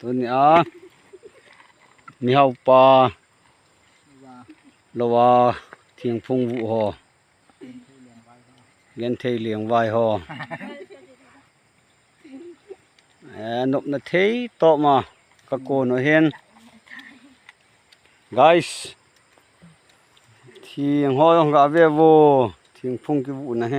ໂຕນີ້ອາ ມີເຫົາປາ ລະວ່າທຽງພຸງວຸຫໍ ວຽນໄທລຽງວາຍຫໍ ແອ ນົບນະເທຍເຕາະມາ ກະໂກນເຫັນ guys ທຽງຫໍຢອງກະເວໂວ ທຽງພຸງກິວະນະເຮ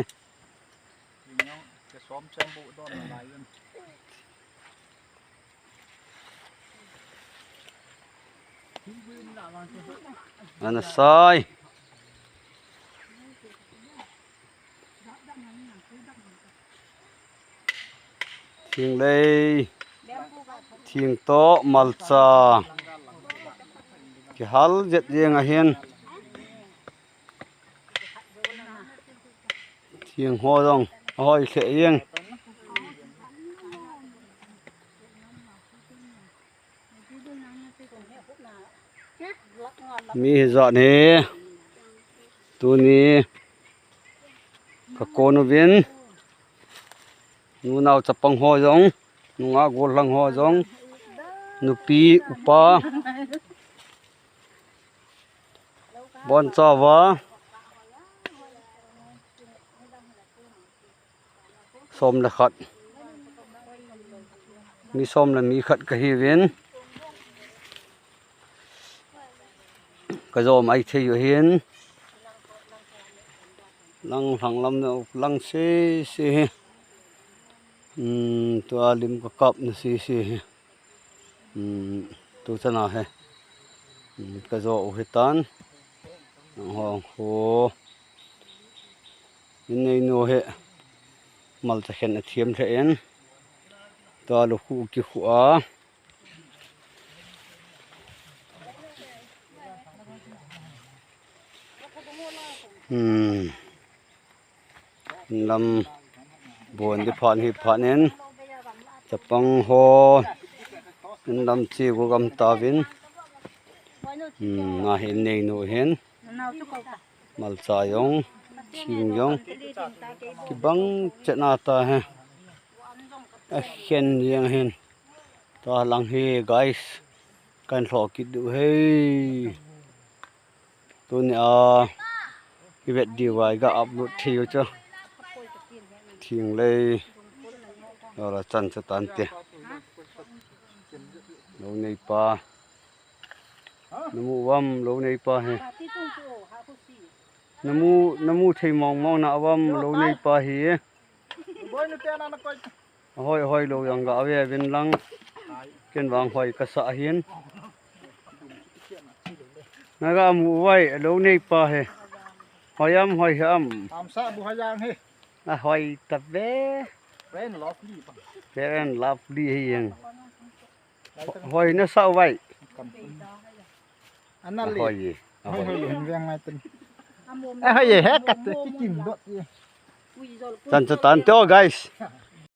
ອັນນະຊາຍ ທຽງເລີຍ ທຽງໂຕະ ມາລະຈາ ກິຮັນເຈັດເຢງອາເຫັນ ທຽງຫໍຢອງ ຫອຍເຂເຢງ ມີເຫດຈາດເຮ ໂຕນີ້ ກະໂກນເວັນ ໜູນາວຈະປັງຫໍຢອງ ໜູງາໂກນຫຼັງຫໍຢອງ ໜູປີອຸປາ ບອນຈາວາ ຊອມລະຂັດ ມີຊອມລະມີຂັດກະເຮເວັນ ກະໂຈມໄອເທຍຢູ່ເຫັນ ຫຼັງ ຫຼັງລຳເນາະ ຫຼັງເຊເຊ ອືມ ຕົວລິມກະກັບນະເຊເຊ ອືມ ໂຕຊະນາເຮ ອືມ ກະໂຈໂອເຮຕານ ຮອງໂຮ ເນໂນເຮ ມາລະຈາແຄນອາທຽມເທເອັນ ຕົວລູກຄູກິຄູອາ ອືມ ລຳບວນທີ່ຜ່ານເຮັດຜ່ານເຫັນ ຈະປັງຫໍ ເປັນລຳຊີວກຳຕາວິນ ອືມ ນາເຫັນເນໂນເຫັນ ມາລະຈາຢອງ ຊິງຢອງ ກິບັງເຈນາຕາເຮ ອາເຄນຢຽງເຫັນ ຕາຫຼັງເຮ guys ກັນລໍກິດດູເຮ ໂຕນີ້ອາ ອີເວັດດີວາຍກະອັບໂຫຼດເທວຈະ ທຽງເລີຍ ລະລະຈັນສະຕານເຕ ໂລເນຍປາ ນະໝູວຳ ໂລເນຍປາເຮ ນະໝູ ນະໝູໄທມອງມອງນະອະວຳ ໂລເນຍປາເຮ ຫອຍ ຫອຍໂລຍັງກະອາເວເວັນຫຼັງ ເກນວາງຫອຍກະສະເຫັນ ນະກະອາໝູໄວ້ ໂລເນຍປາເຮ ຫອຍອຳ ຫອຍອຳ ອາມສະບຸຫະຍາງເຮ ອາຫອຍຕະເວ Fair and Lovely ປະ Fair and Lovely ເຮ ຫອຍນະສະໄວ້ ອັນນັ້ນເລີຍ ຫອຍ ຫອຍເວງໄງເປັນ ຫອຍແຮກກັດ ກິນໂດດ ຈັນສະຕານເຕີ guys